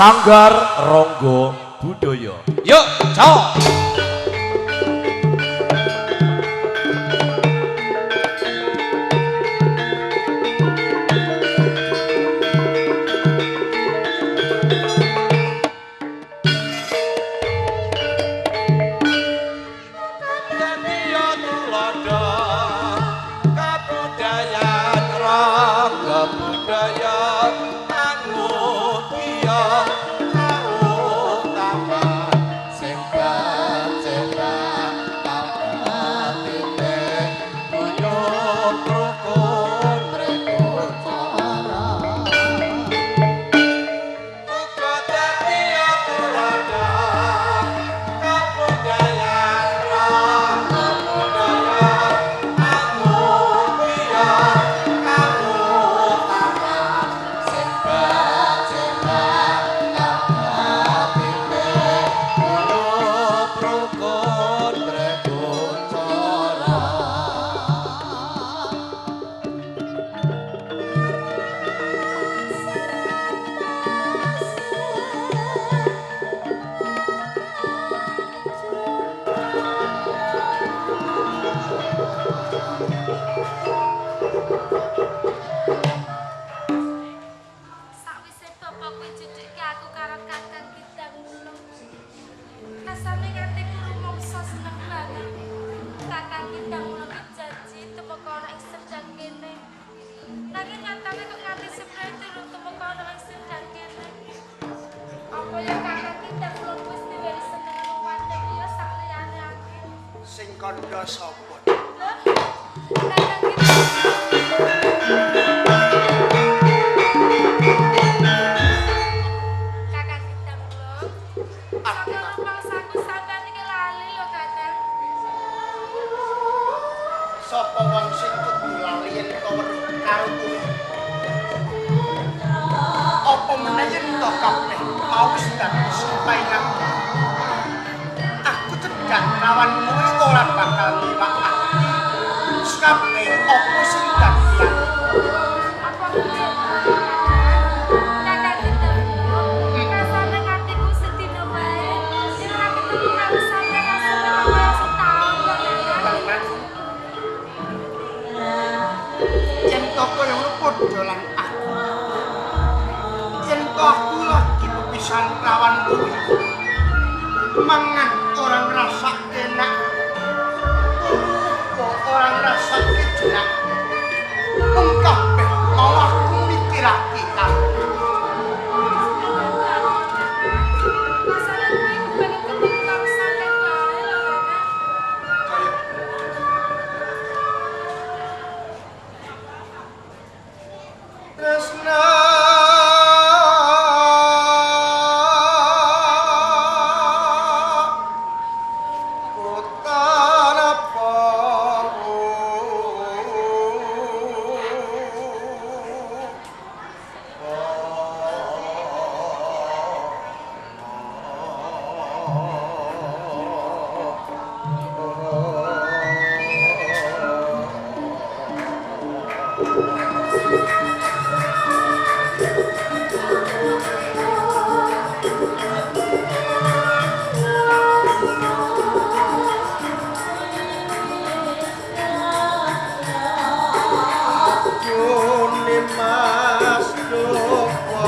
Sanggar Ronggo Budoyo. Yuk, ciao. Sakwise bapakku cedheke aku karo Kakang Kidang Wulung. Rasane nganti rumangsa seneng banget. Kakang Kidang Wulung ki janji tumeka ana ing sendang kene. Nanging nyatane kok nganti seprene durung tumeka ana ing sendang kene. Apa ya Kakang Kidang Wulung wis diwehi seneng wong wadon liya sak liyane aku. Sing kandha sapa? Lho, Kakang Kidang. Kakang Kidang Wulung. Saka rumangsaku sampean iki lali lho, Kakang. Sapa wong sing kudu lali yen to weruh karo kowe? Apa meneh yen to kabeh mau wis dadi sumpahe aku. Aku cedhak lawan kowe ora bakal ngiwakake kabeh apa sing dadi aku. Apa kuwi? Kakang Kidang Wulung, rasane atiku sedina wae. Yen ora ketemu karo sampean rasane kaya setahun lho, Kakang. Yen to kaya ngono padha lan aku. Yen to aku lagi pepisan lawan kowe. Mangan ora ngrasake enak. Turu ora ngrasake jenak. Mung kabeh mau aku mikirake kabeh. Rasane kuwi kepengin ketemu karo sampean wae lho, Kakang. Kaya Tresna Mas Dupa.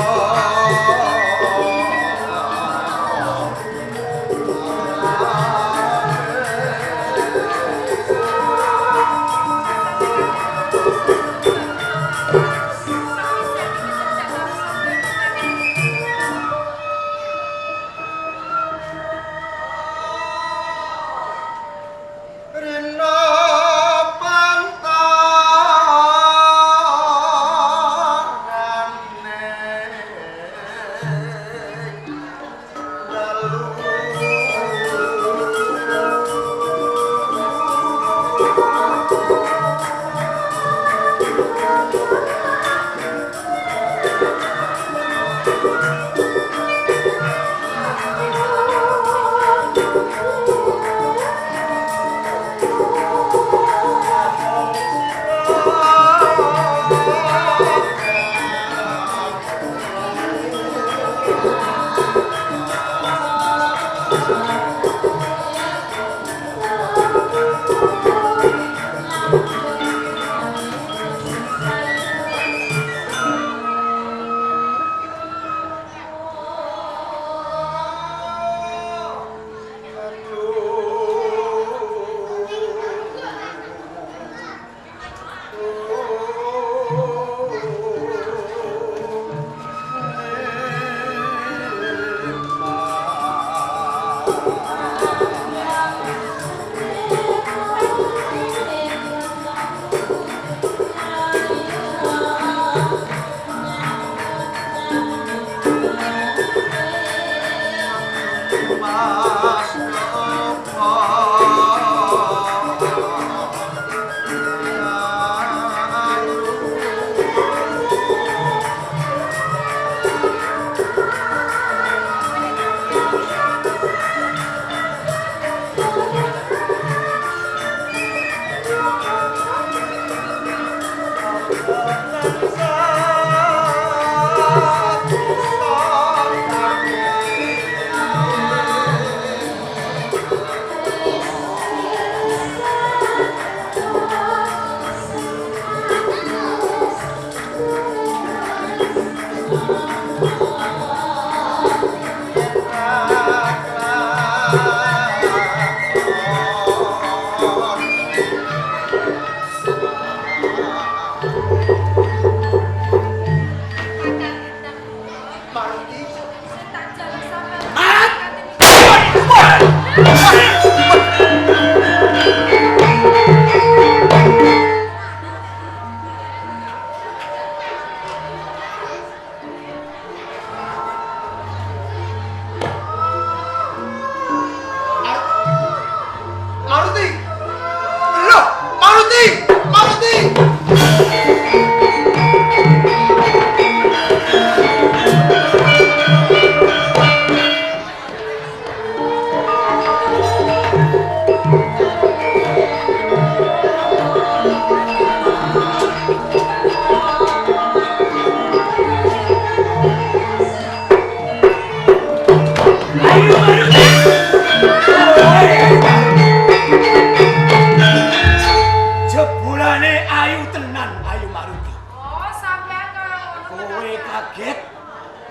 Jebulane ayu tenan Ayu Maruti. Oh, sampean kaya ngono. Kowe kaget,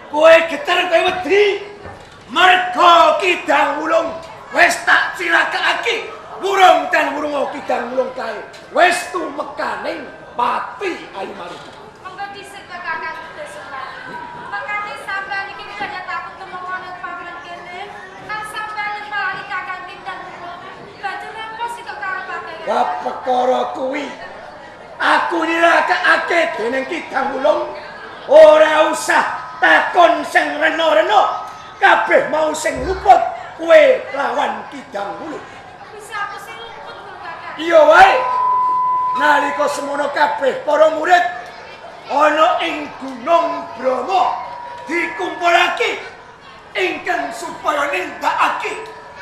kowe geter, kowe wedi. Mergo Kidang Wulung wis tak cilakake. Wurung dan wurunga Kidang Wulung kae wis tumekaning pati Ayu Maruti. Monggo dhisik to Kakang Kuda Sembani. Mekane sampean iki kaya takut temokone paman kene. Kan sampean nyepelake Kakang Kidang Wulung. Banjur apa sih kok karepake? Lah perkara kuwi aku nyilakake dening Kidang Wulung ora usah takon sing rena-rena. Kabeh mau sing luput kowe lawan Kidang Wulung. Bisa aku sing luput lho Kakang. Iya wae. Nalika semono kabeh para murid ana ing Gunung Bromo dikumpulake ingkang supaya nindakake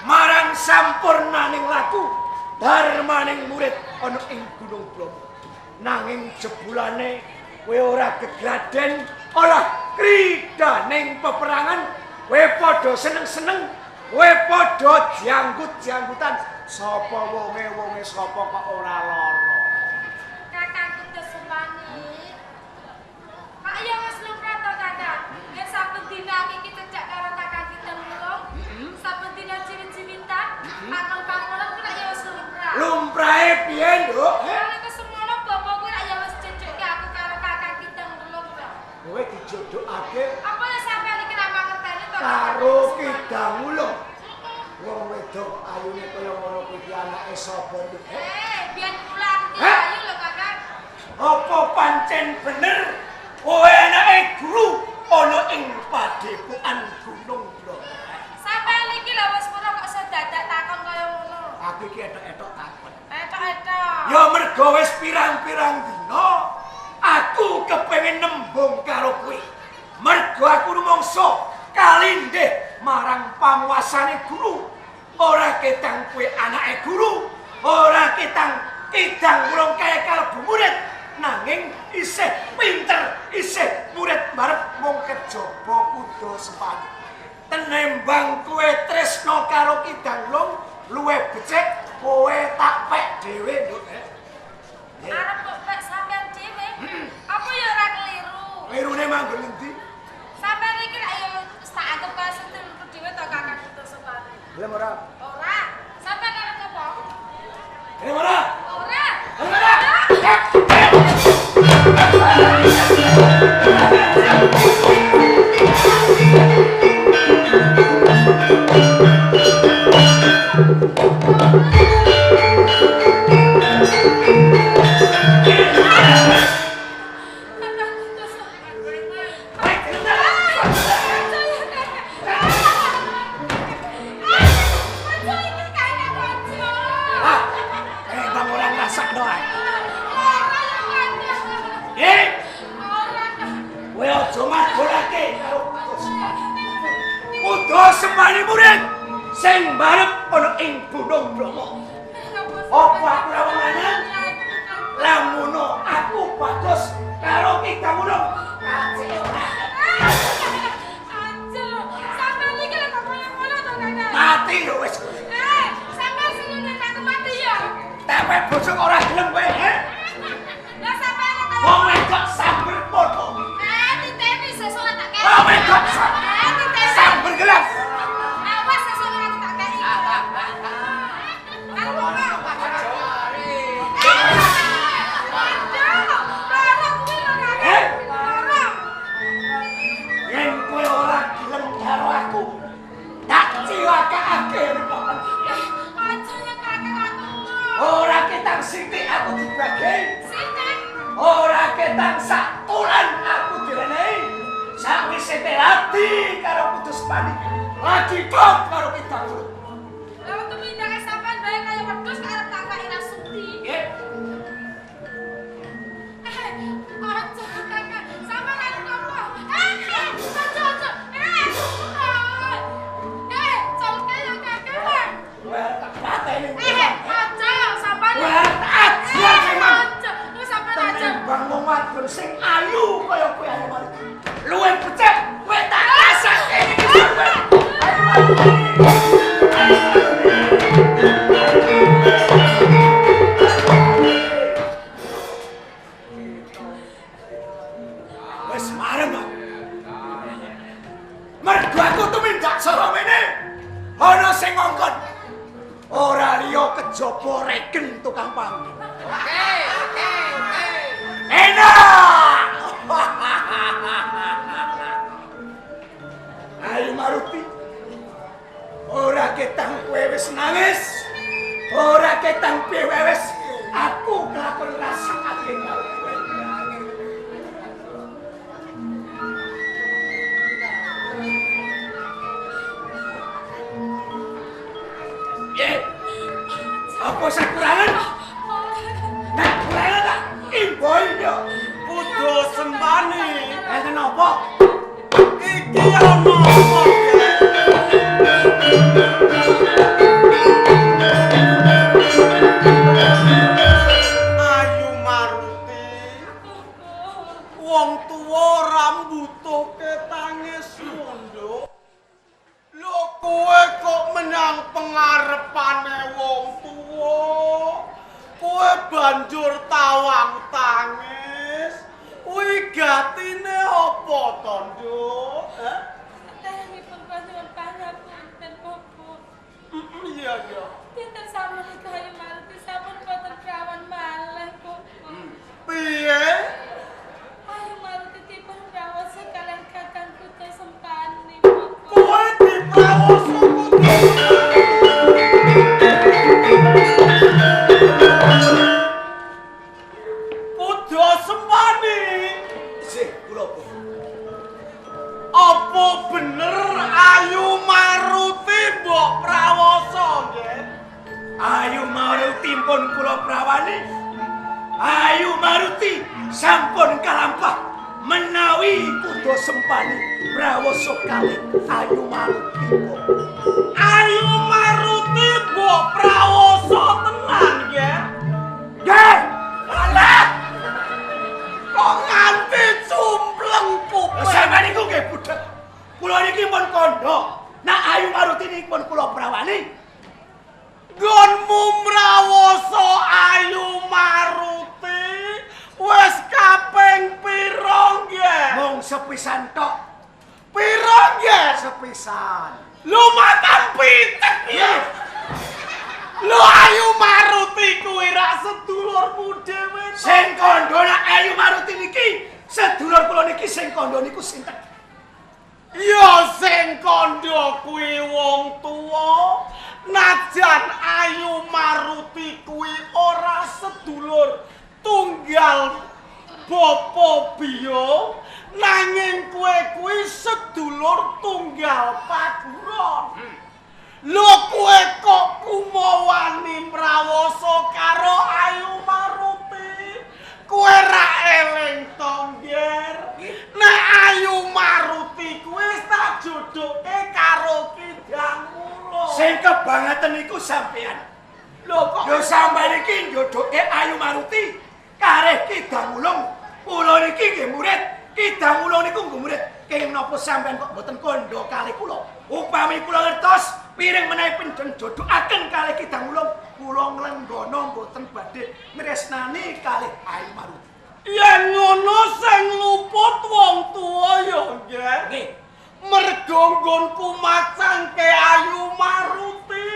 marang sampurnaning laku dharmaning murid ana ing Gunung Bromo. Nanging jebulane kowe ora gegladen olah kridaning peperangan, kowe padha seneng-seneng, kowe padha janggut-janggutan. Sapa wonge wonge sapa kok ora lara? Kakang Kuda Sembani. Pak ya wis lumrah to Kakang. Yen saben dina iki cecak karo Kakang Kidang Wulung, saben dina ciwit-ciwitan, pangol-pangolan kuwi lak ya wis lumrah. Lumrahe piye, Nduk? Nalika semono bapak kuwi lak ya wis cucuke aku karo Kakang Kidang Wulung to. Kowe dijodhokake Apa ya sampean iki ra mangerteni to karo Kidang Wulung. Wong wedok ayune kaya ngono kuwi iki anake sapa, Nduk? Biyen kula aku ki ayu lho Kakang. Apa pancen bener kowe anake guru ana ing padepokan Gunung Bromo? Sampeyan iki lho wis pura kok iso dadak takon kaya ngono. Aku iki etok-etok takon. Etok-etok. Ya mergo wis pirang-pirang dina aku kepengin nembung karo kowe. Mergo aku rumangsa kalindih marang panguasane guru. Ora ketang kowe anake guru, ora ketang Kidang Wulung kae kalebu murid, nanging isih pinter, isih murid barep mung kejaba kuda sempani. Tenembang kowe tresna karo Kidang Wulung luwih becik kowe tak pek dhewe, Nduk. Arep kok pek sampean dhewe? Apa ya ora keliru? Klirune manggon endi? Sampean iki lak ya wis tak anggap kaya sedulurku dhewe to Kakang Kuda Sembani. Gelem ora? Ora. Sampean arep apa? Gelem ora? Ora. Gelem ora? Kakang Kuda Sembani. Sing barep ana ing Gunung Bromo. Apa aku ora wong lanang? Lamun aku bagus karo Ki Damulung. Aja ora. Aja lho, sampean iki lho kok ngono-ngono to, Kakang. Mati lho wis. Eh, sampean sing nyuwun aku mati ya. Tapi bojo kok ora gelem kowe, he? Lah sampean kok Wong wedok samber padha. Eh, titeni sesuk tak kei. Wong wedok samber. Eh, titeni. Samber gelas. Awas sesuk ora tak kei. Aku ora. Eh? Yen kowe ora gelem karo aku, tak cilakake rupamu. Ora ketang sithik aku dibagi. Ora ketang sak tulan aku direnehi. Sakwise telati karo putus panik, lagi kok karo Kidang Wulung. Nggih. Kowe arep tak pateni. Kowe arep tak ajar memang. Tenimbang wong wadon sing ayu kaya kowe ayu Maruti. Luwih becik kowe tak rasake iki sampean. Ayo Maruti. Wis marem aku. Mergo aku tumindak saka mene. Ana sing ngongkon. Ora liya kejaba reken tukang panggung. Oke. Enak. Ayo Maruti. Ora ketang kowe wis nangis. Ora ketang kowe wis aku kelakon rasakake karo kowe. Eh, apa sakurangan? Nek kurangan tak imboi yo. Kudu sembani. Enten apa? Iki ana apa? Ayu Maruti, wong tuwa ora mbutuhke tangis nduk. Lho kowe kok menyang pengarepane wong tuwa? Kowe banjur tawang tangis. Wigatine apa to, Nduk? Hah? Iya, iya. Piye? Kowe diprawoso kudu. Kudu sempani. Sih, kula apa? Apa bener Ayu Maruti mbok prawoso nggih? Ayu Maruti pun kula prawani. Ayu Maruti sampun kalampah menawi kudu sempani prawoso kalih Ayu Maruti. Ayu Maruti mbok prawoso tenan nggih? Nggih. Alah. Kok nganti cumpleng kuping. Sampeyan niku nggih budhek. Kula niki pun kandha. Nak Ayu Maruti niki pun kula prawani. Nggonmu mrawoso Ayu Maruti wis kaping pira nggih? Mung sepisan tok. Pira nggih? Sepisan. Lho makan pitik piye? Lho Ayu Maruti kuwi rak sedulurmu dhewe to. Sing kandha nak Ayu Maruti niki sedulur kula niki sing kandha niku sinten? Ya sing kandha kuwi wong tuwa. Najan Ayu Maruti kuwi ora sedulur tunggal bapa biyung, nanging kowe kuwi sedulur tunggal paguron. Lho kowe kok kumawani mrawoso karo Ayu Maruti? Kowe ra eling to, Ngger? Nek Ayu Maruti kuwi wis tak jodohke karo Kidang Mulung. Sing kebangetan niku sampean. Lho kok Lho sampean iki njodhoke Ayu Maruti kareh Kidang Wulung. Kula niki nggih murid. Kidang Wulung niku nggih murid. Kenging napa sampean kok mboten kandha kalih kula? Upami kula ngertos piring menawi penjen jodhokaken kalih Kidang Wulung, kula nglenggana mboten badhe nresnani kalih Ayu Maruti. Yen ngono sing luput wong tuwa ya, Nger. Nggih. Mergo nggonku macangke Ayu Maruti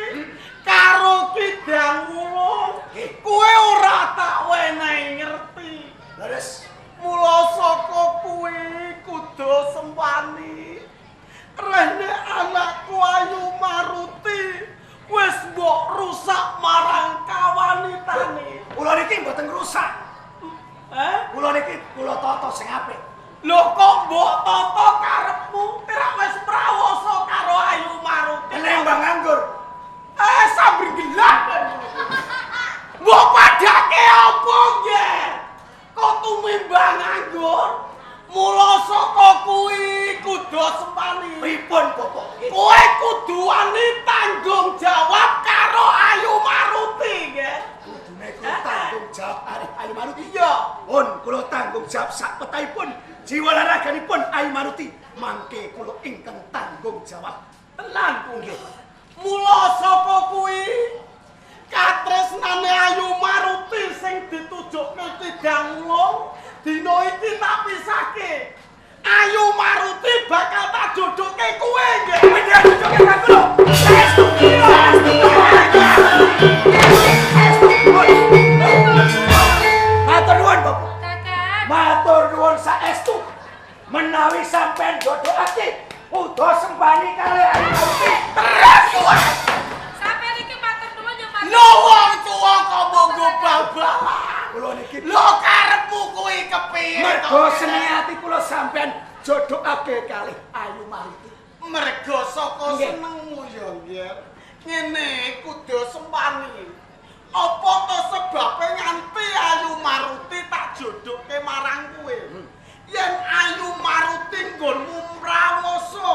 karo Kidang Wulung, kowe ora tak wenehi ngerti. Leres. Mula saka kuwi kudu sempani. Rene anakku Ayu Maruti wis mbok rusak marang kawanitane. Kula niki mboten rusak. Eh? Kula niki kula tata sing apik. Lho kok mbok tata karepmu? Tirak wis prawasa karo Ayu Maruti. Lembang nganggur. Eh, sambil gelap. Mbok padake apa, Nger? Kok tumimbang nganggur? Mula saka kuwi kudu sempani. Pripun, Bapak? Kowe kudu wani tanggung jawab karo Ayu Maruti, Nger. Kudune kula tanggung jawab arep Ayu Maruti. Iya. Pun kula tanggung jawab sak petahipun jiwa lan raganipun Ayu Maruti. Mangke kula ingkang tanggung jawab. Tenan ku nggih. Mula saka kuwi katresnane Ayu Maruti sing ditujukke Kidang Wulung dina iki tak pisahke. Ayu Maruti bakal tak jodohke kowe nggih. Panjenengan jodohke karo kula. Saestu. Saestu. Saestu. Matur nuwun, Bapak. Kakang. Matur nuwun saestu. Menawi sampean jodohake uda sembani kalih Ayu Maruti. Terus kowe. Sampeyan iki matur nuwun ya matur. Lho wong tuwa kok monggo bal-balan. Kula niki Lho karepmu kuwi kepiye? mergo seneng ati kula sampean jodohake kalih Ayu Maruti. Mergo saka Nggih. senengmu ya, Nger. Ngene kudu sempani. Apa to sebabe nganti Ayu Maruti tak jodohke marang kowe? Yen Ayu Maruti nggonmu mrawasa,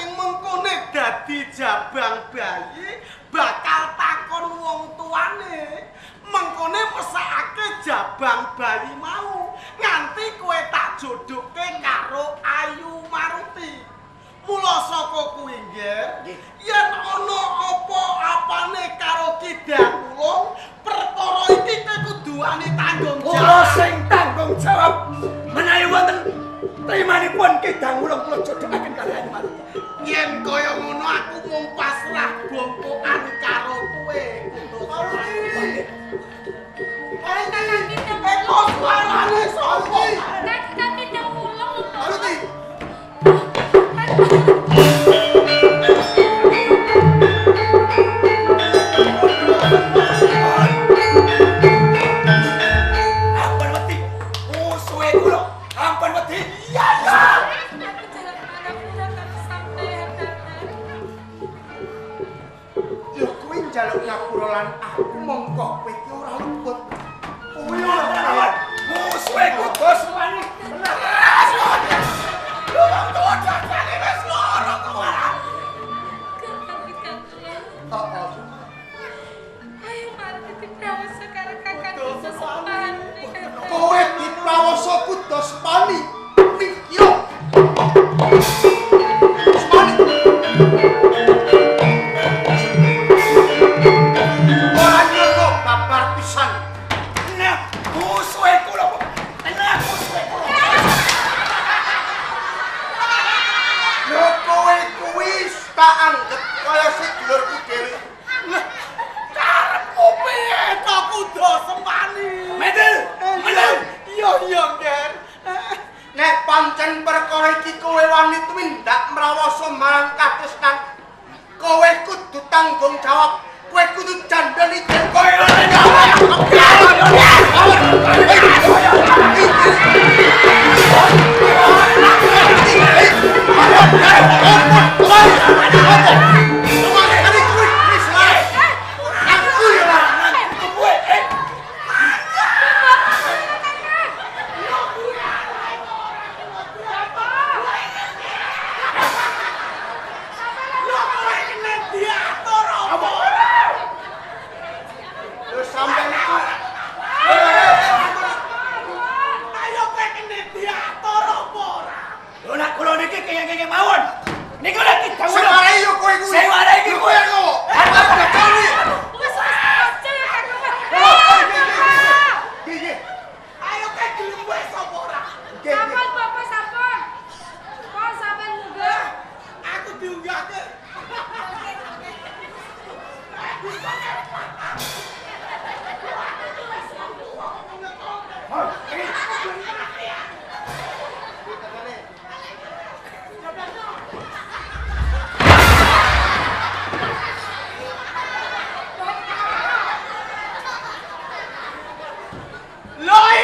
ing mengkone dadi jabang bayi, bakal takon wong tuane. Mengkone mesakake jabang bayi mau nganti kowe tak jodohke karo Ayu Maruti. Mula saka kuwi, Nger, yen ana apa-apane karo Kidang Wulung, perkara iki kowe kudu wani tanggung Kula jawab. sing tanggung jawab menawi wonten trimanipun Kidang Wulung kula jodohaken kalih Ayu Maruti. Yen kaya ngono aku mung pasrah bongkokan karo kowe. Maruti. Kakang Kidang Eh, kok suarane sapa? Kakang Kidang Wulung. Maruti. Ampun wedi. Musuhe kula. Ampun wedi. Iya. Aku jalan pura karo sampeyan, Kakang. Lho kuwi njaluk ngapura lan aku mongko kowe iki ora luput. Kuwi ora Lawan. Musuhe kudu sewani. Lho wong tuwa dadane wis lara kok malah. Kakang Kidang Wulung. Heeh. Ayo Maruti diprawasa karo Kakang Kuda Sempani, Kakang. Kowe diprawasa kudu sepani. Mikir. Sepani. Ora nyono babar pisan. Nah, musuhe kula. Tenang musuhe kula. Lho kowe kuwi tak anggep kaya sedulurku dhewe. Karepmu piye to kudu sempani? Medel, medel. Iya iya, Nger. Nek pancen perkara iki kowe wani tumindak mrawasa marang katresnan, kowe kudu tanggung jawab. Kowe kudu jandel ijen Kowe ora kowe. Eh, Lho kowe kena diatur Lho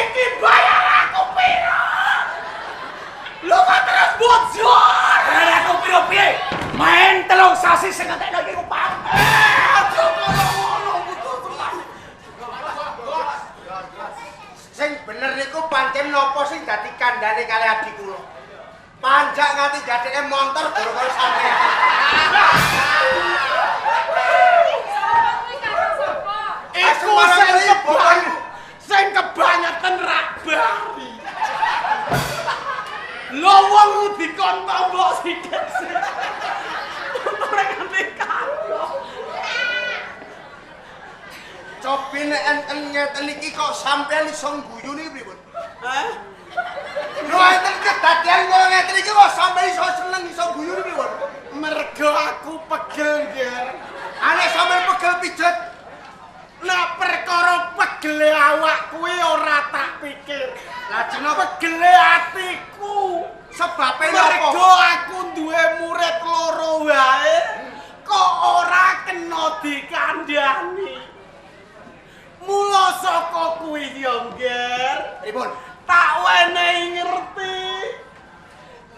iki bayar aku piro? Lho kok terus bocor? Bayar aku piro piye? Main 3 sasi sing ngentekno iki upah. Aja koyo ngono kudu tenan. Sing bener niku pancen napa sing dadi kandhane kali adik kula. Panjak nganti dadeke montor gara-gara sampean. Sapa kuwi kakang sapa? Iku sing kebangetan rak bari. Lho wong dikon tombok sithik sih. Montore nganti kandha. Cobi nek enten ngeten iki kok sampean iso ngguyu niki pripun? Hah? Lho enten kedadian kaya ngeten iki kok sampean iso seneng iso guyu niki pripun? Mergo aku pegel, Ger. Ane sampean pegel pijet. Nek perkara pegele awak kuwi ora tak pikir. Lah jeneng Pegele atiku. sebabe napa? Mergo aku duwe murid loro wae kok ora kena dikandhani. Mula saka kuwi ya, Nger. Pripun? Tak wenehi ngerti.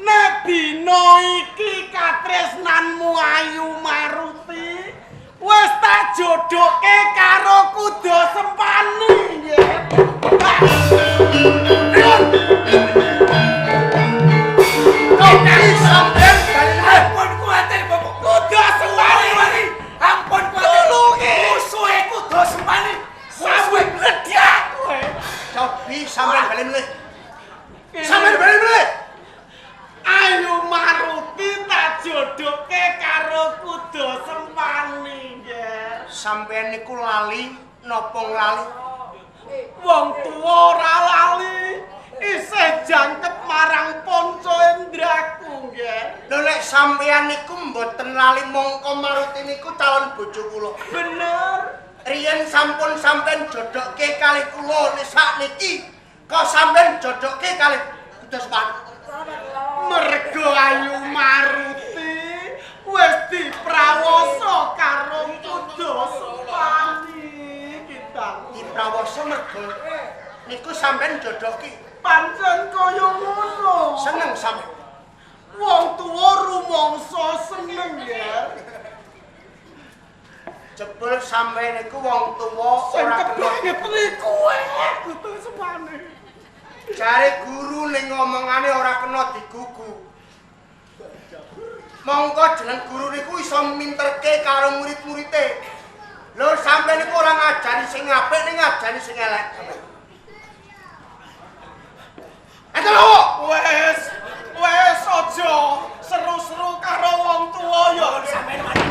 Nek dina iki katresnanmu Ayu Maruti wis tak jodohke karo Kuda Sempani, Nger. Cobi sampean bali Ampun kuwatir, Bapak. Kuda Sempani. Wari, ampun kuwatir. Tulungi. Musuhe Kuda Sempani. Sampe mledak kowe. Cobi sampean bali meneh. Sampean bali meneh. Ayu Maruti tak jodohke karo Kuda Sempani, Nger. Sampean niku lali napa nglali? Wong tuwa ora lali, isih jangkep marang Panca Indraku, Nger. Lho nek sampean niku mboten lali mongko Maruti niku calon bojo kula. Bener. Riyen sampun sampean jodohke kalih kula nek sakniki kok sampean jodohke kalih Kuda Sempani. Mergo Ayu Maruti wis diprawoso karo Kuda Sempani kita. Diprawasa mergo niku sampean jodohke. Pancen kaya ngono. Seneng sampean. Wong tuwa rumangsa seneng, Nger. Jebul sampean niku wong tuwa Sing ora kena kebangetan iku kowe Kuda Sempani. Jare guru ning ngomongane ora kena digugu. Mongko jeneng guru niku iso minterke karo murid-muride. Lho sampean niku ora ngajari sing apik ning ngajari sing elek. Enten lho. Wes, wes aja seru-seru karo wong tuwa ya. Sampeyan wani.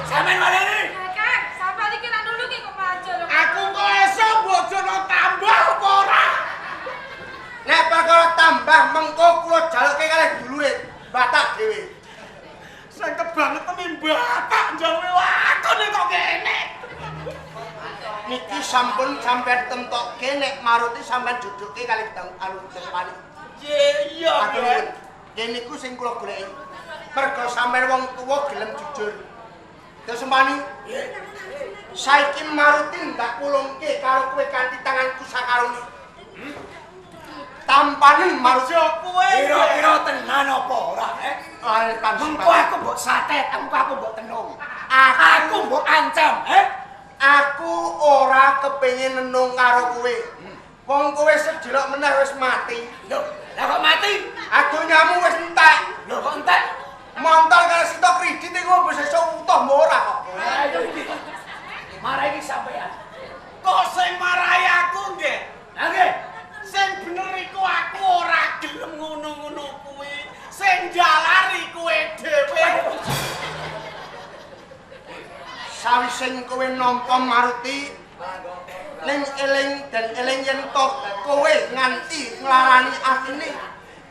Sampeyan wani. Kakang, sapa iki ra nulungi kok malah lho. Aku kok esuk bojono tambah apa ora? Nek perkara tambah mengko kula jaluke kalih dulure Batak dhewe. Sing kebangetan Batak njaluk lakone kok kene. Niki sampun sampean temtokke nek Maruti sampean jodohke kalih Dang Alu Sempani. Iya, Matur nuwun. Nggih niku sing kula goleki. Mergo sampean wong tuwa gelem jujur. Terus Sempani, saiki Maruti ndak kulungke karo kowe kanthi tanganku sakarone. Tampanen Maruti. Aja kowe. Kira-kira tenan apa ora, eh? Mengko aku mbok satet, mengko aku mbok tenung. Aku mbok ancam, eh? Aku ora kepengin nenung karo kowe. Wong kowe sedelok meneh wis mati. Lho, lah kok mati? Adonyamu wis entek. Lho kok entek? Montor karo sitok kredit iku wis iso utuh mbok ora kok. Ayo iki. Marai iki sampean. Kok sing marai aku nggih? Lah nggih. Sing bener iku aku ora gelem ngono-ngono kuwi. Sing jalari kowe dhewe. Sawise kowe nampa Maruti ning eling dan eling yen to kowe nganti nglarani atine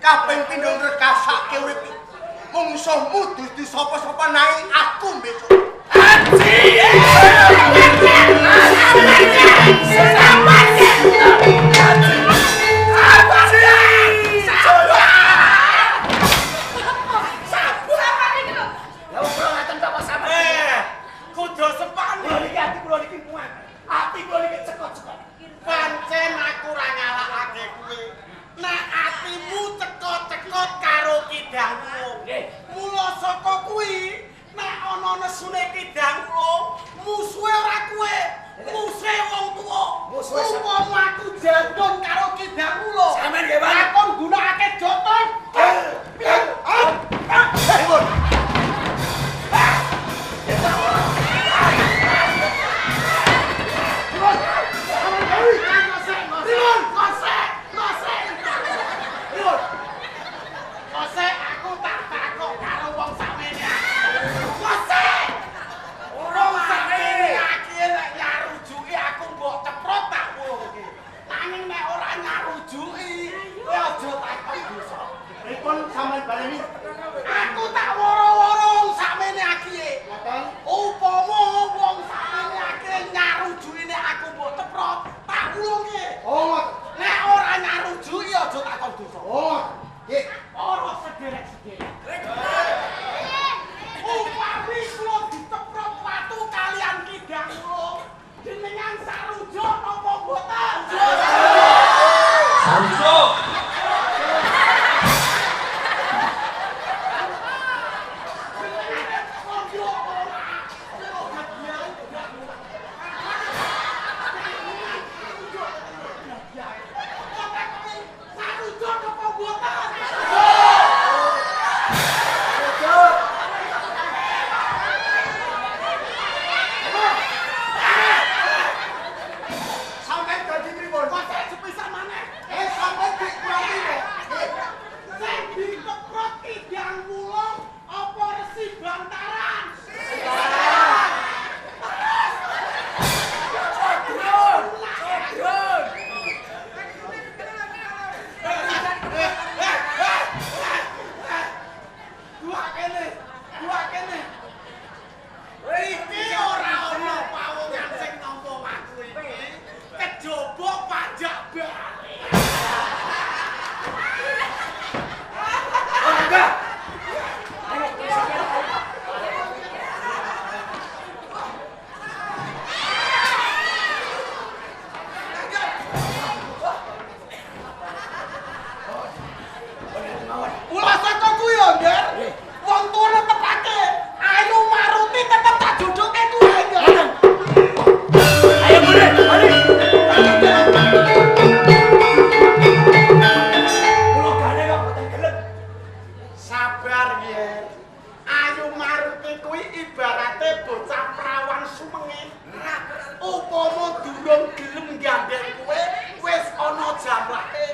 kaping pindho ngrekasake urip mungsuhmu dudu sapa-sapa nanging aku besok. Sabar iki lho. Lah kula ngaten tok kok sampeyan. Eh, kudu sempani. Kula niki ati kula niki muat. Ati kula niki cekot-cekot. Pancen aku ora ngalahake kowe. Nek atimu cekot-cekot karo Kidang Wulung. Nggih. Mula saka kuwi, nek ana nesune Kidang Wulung, musuhe ora kowe, musuhe wong tuwa. Musuhe sapa? Upama aku jandon karo Kidang Wulung. Sampeyan nggih, Pak. Aku nggunakake jotos. Pripun? Pripun? Kosek, kosek. Pripun? Kosek aku tak takok karo wong sakmene. Kosek. Wong sakmene iki nek nyarujuki aku mbok ceprot tak wulungke. Nanging nek ora nyarujuki, kowe aja takon dosa. Pripun sampeyan baleni? Aku tak woro-woro wong sakmene akihe. Ngoten. Upama wong sakmene akihe nyarujuki nek aku mbok ceprot, tak wulungke. Oh, ngoten. Nek ora nyarujuki aja takon dosa. Oh, nggih. Ora sederek-sederek. Upami kula diteprot watu kalian Kidang Wulung, jenengan sarujuk napa mboten? Sarujuk. Sarujuk napa mboten? Sampeyan dadi pripun? Kok saya sepisan maneh? Eh, sampeyan dik kula iki. Nggih. Sing diteprot Kidang Wulung apa Resi Bantaran? Codron, codron. Dua kene, dua kene. Iki ora ana pawongan sing nampa watu iki. Kejaba pajak balik. Oh, enggak. Mula saka kuwi ya, Nder. Wong tuwa netepake Ayu Maruti tetep tak jodohke kuwi, Nder. Ayo mari, mari. Kula gane kok boten gelem. Sabar yen. Ayu Maruti kuwi ibarate bocah prawan sumenge. Upama durung gelem gandeng kowe, wis ana jamlahe.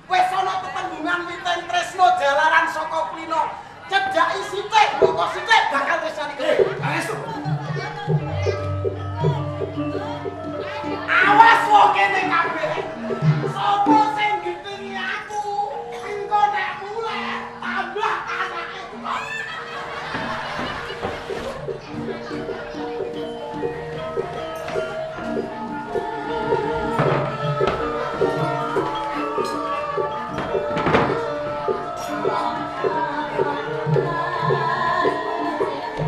Wis ana tetembungan witen tresna jalaran saka kulino. Cedhaki sithik, moko sithik bakal tresnani kowe. Pangestu. Awas wong kene kabeh. Sopo sing gethingi aku? Engko nek mulih tambah anake kula.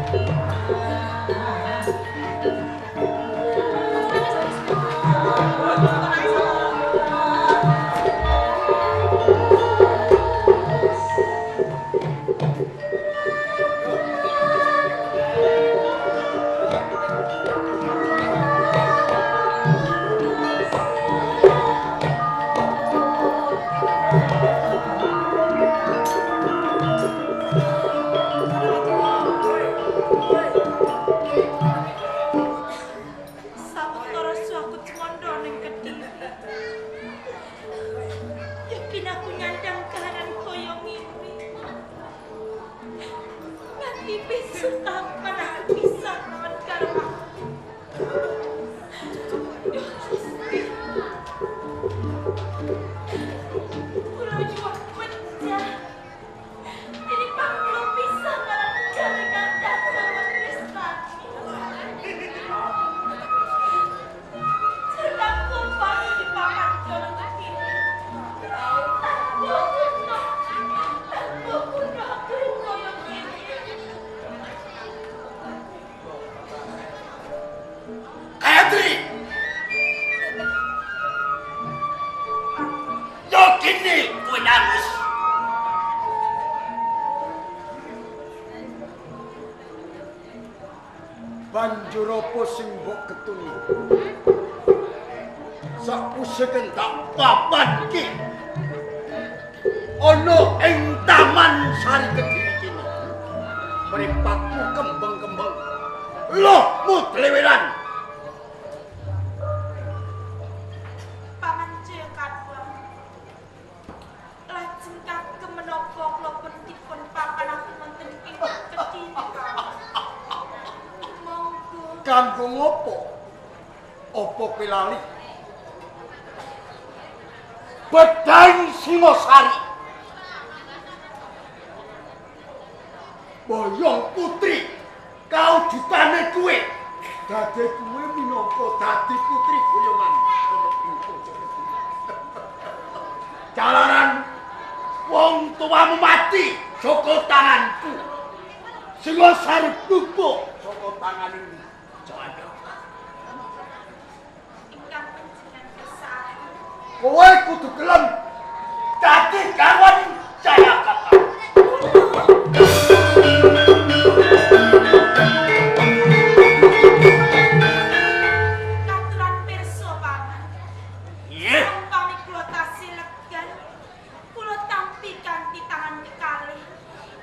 Thank Banjur apa sing mbok ketuni? Sakwise kendak papanke ana ing Taman Sari Kediri kene. Mripatmu kembang-kembang. Lohmu dleweran. Paman Jayakatwang. Lajeng kagem menapa kula pun dipun papanaken wonten ing Kediri, Paman. Monggo. Kanggo ngopo? Apa kowe lali? Bedhang Singosari. Boyong putri kaujudane kuwe. Dadi kuwe minangka dadi putri boyongan. Jalaran wong tuamu mati saka tanganku. Singosari bubuk saka tanganing Jaya. Ingkang panjenengan kersakaken. Kowe kudu gelem dadi garwan Jayakatwang. Katuran pirsa, Paman. Nggih. Umpami kula tasih legan, kula tampi kanthi tangan kekalih.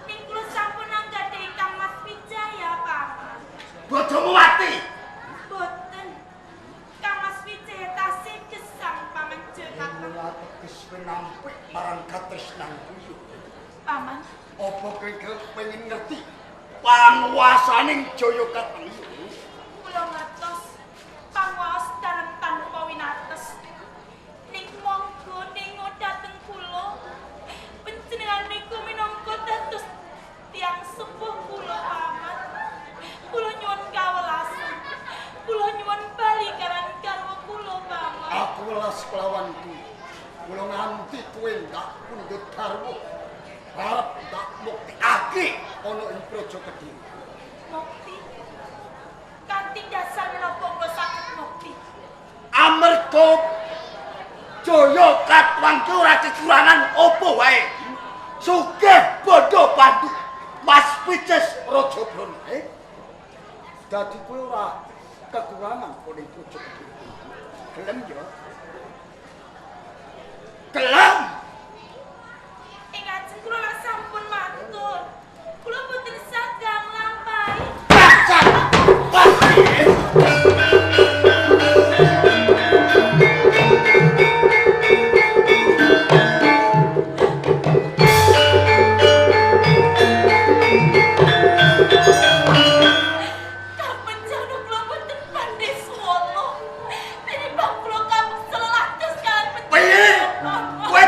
Ning kula sampun anggadhahi Kang Mas Wijaya, Paman. Bojomu mati. Boten. Kang Mas Wijaya tasih gesang Paman Jayakatwang. Mula teges kowe nampik marang katresnanku yo. Paman, Apa kowe pengen ngerti panguwasaning Jayakatwang yo? kula ngertos panguwaos dalem tanpa winates. Ning monggo ningo dhateng kula. Panjenengan niku minangka dados tiyang sepuh kula, Paman. Kula nyuwun kawelasan. Kula nyuwun bali kaliyan garwa kula, Paman. Aku welas kelawanku. Kula nganti kowe ndak pundhut garwa. Arep ndak muktikake ana ing Praja Kediri. Mukti. Kanthi dasar menapa kula saged mukti? Amarga Jayakatwang ki ora kekurangan apa wae. Sugih bondo pandu Mas Picis Raja Brana. Dadi kowe ora kekurangan ning Praja Kediri. Gelem ya? Gelem. Ing ajeng kula lak sampun matur. Kula boten saged nglampahi. Dasar. Pasti. Kapenjana kula boten pandhe swala. Tinimbang kula kapeksa lelados kaliyan Piye? panjenengan. Kowe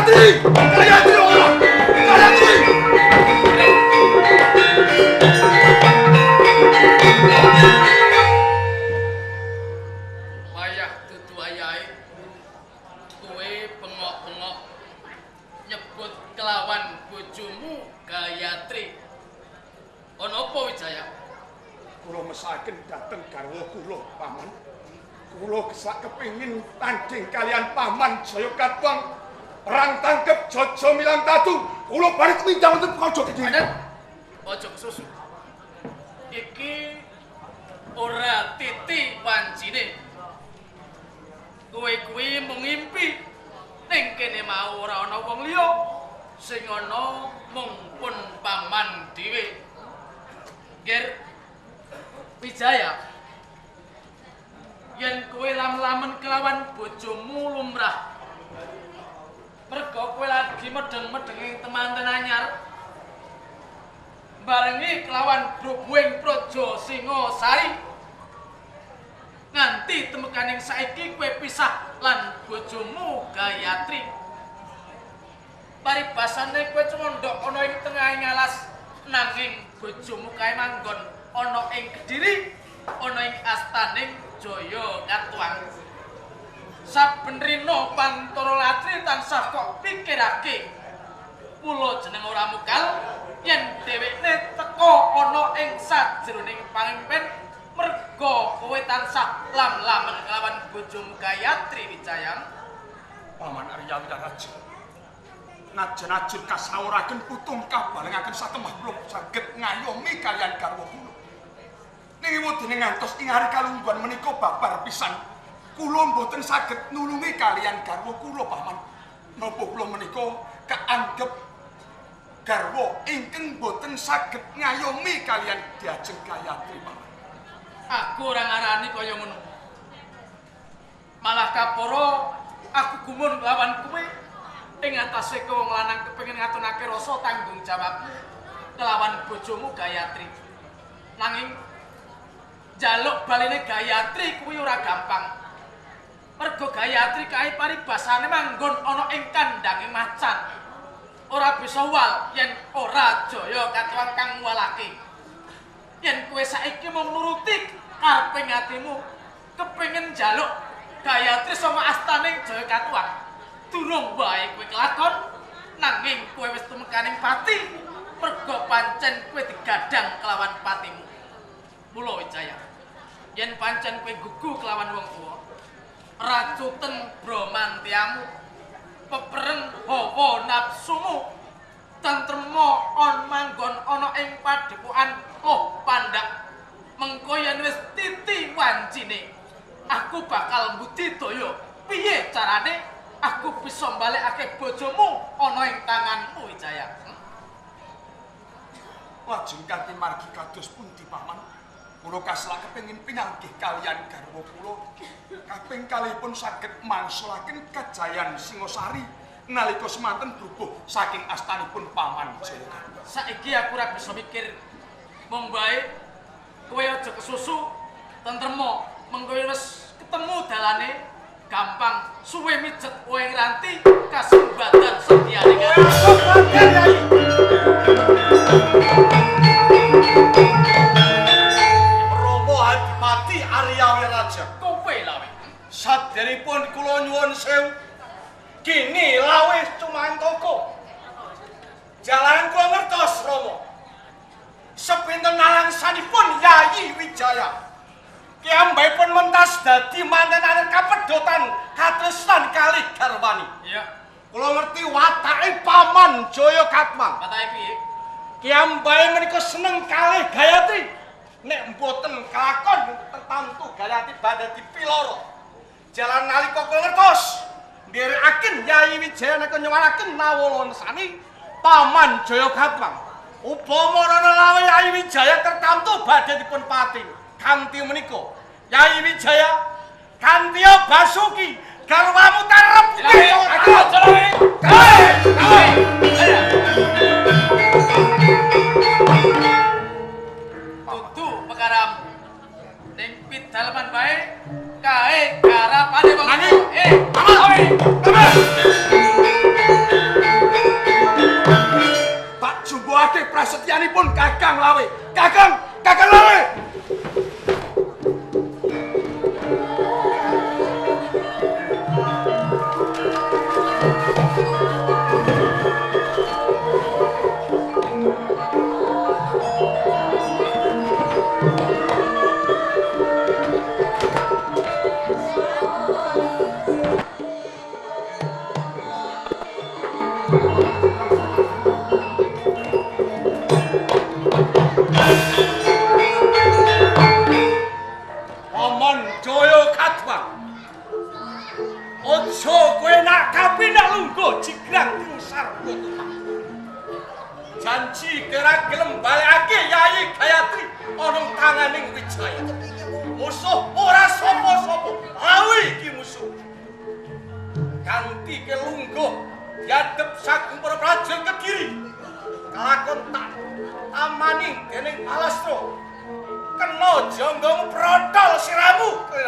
Gayatri! Gayatri ora! Gayatri! Wayah dudu ayahe kowe bengok-bengok nyebut kelawan bojomu Gayatri. Ana apa Wijaya? Kula mesaken dhateng garwa kula, Paman. Kula gesak kepingin tanding kalian Paman Jaya Katwang. Perang tangkep Jojo Milang Tatu. Kula bari tumindang wonten Praja Kediri. Adet, aja kesusu. Iki ora titi wancine. Kowe kuwi mung ngimpi. Ning kene mau ora ana wong liya. Sing ana mung pun paman dhewe. Ger Wijaya. Yen kowe lam-lamen kelawan bojomu lumrah. Mergo kowe lagi medheng-medhengi temanten anyar. Barengi kelawan brubuing Praja Singasari. Nganti temekaning saiki kowe pisah lan bojomu Gayatri. Paribasane kowe cemondhok ana ing tengahing alas nanging bojomu kae manggon ana ing Kediri, ana ing astaning Jaya Katwang. Saben rina Pantara Latri tansah kok pikirake. Mula jeneng ora mukal yen dhewekne teka ana ing sajroning pangimpen merga kowe tansah lam-lamen kelawan bojomu Gayatri Wijaya. Paman Arya Wiraraja. Najan ajur kasawuraken putung kabalengaken satemah kula saged ngayomi kalian garwa kula. Ning wedene ngantos ing hari kalungguhan menika babar pisan. Kula mboten saged nulungi kalian garwa kula, Paman. Napa kula menika kaanggep garwa ingkang mboten saged ngayomi kalian Diajeng Gayatri, Paman? Aku ora ngarani kaya ngono. Malah kapara aku gumun lawan kowe ing atase kowe wong lanang kepengin ngatonake rasa tanggung jawabmu kelawan bojomu Gayatri. Nanging njaluk baline Gayatri kuwi ora gampang. Mergo Gayatri kae paribasane manggon ana ing kandange macan. Ora bisa wal yen ora Jaya Katwang kang ngwalake. Yen kowe saiki mung nuruti kareping atimu, kepengin njaluk Gayatri saka astaning Jaya Katwang, durung wae kowe kelakon, nanging kowe wis tumekaning pati, mergo pancen kowe digadang kelawan patimu. Mula Wijaya, yen pancen kowe gugu kelawan wong tuwa, racuten bromantiamu, pepereng hawa nafsumu, tentrema on manggon ana ing padepokan Loh Pandak. Mengko yen wis titi wancine, aku bakal mbudidaya. Piye carane aku bisa mbalekake bojomu ana ing tanganmu Wijaya? Lajeng kanthi margi kados pundi, Paman? Kula kaselak kepengin pinanggih kalian garwa kula. Kaping kalihipun saged mangsulaken kajayan Singasari nalika semanten brubuh saking astanipun Paman Jaya Katwang. Saiki aku ora bisa mikir. Mung bae kowe aja kesusu, tentrema. Mengko wis ketemu dalane gampang suwe mijet kowe ngranti kasembatan sediane. Romo Adipati Arya Wiraraja. Kowe lawe. Saderipun kula nyuwun sewu. Kini lawe cumantaka. Jalaran kula ngertos Romo. Sepinten nalangsanipun Yayi Wijaya. Kiyambakipun mentas dadi manten anyar kapedhotan katresnan kalih garwani. Iya. Kula ngerti watake Paman Jaya Katwang. Watake piye? Kiyambake menika seneng kalih Gayatri. Nek mboten kelakon tertamtu Gayatri badhe dipiloro. Jalan nalika kula ngertos nderekaken Yayi Wijaya nek nyuwaraken nawala nesani Paman Jaya Katwang. Upama ana lawe Yayi Wijaya tertamtu badhe dipun pati. Kanthi menika Yayi Wijaya kanthi Basuki garwamu tarep. Dudu perkaramu. Ning pidaleman wae kae garapane wong. Nanging, Paman. Paman. Prasetyanipun Kakang Lawe. Kakang, Kakang Lawe. Paman Jaya Kadwang. Aja kowe nak kapindak lungguh jigrang ing sarwa tumpang. Janji kira gelem balekake Yayi Gayatri ana tanganing Wijaya. Musuh ora sapa-sapa, awi iki musuh. Ganti kelungguh diadep sagung para prajurit Kediri. Kalakon tak amani dening Alastra. Kena janggamu protol siramu kowe.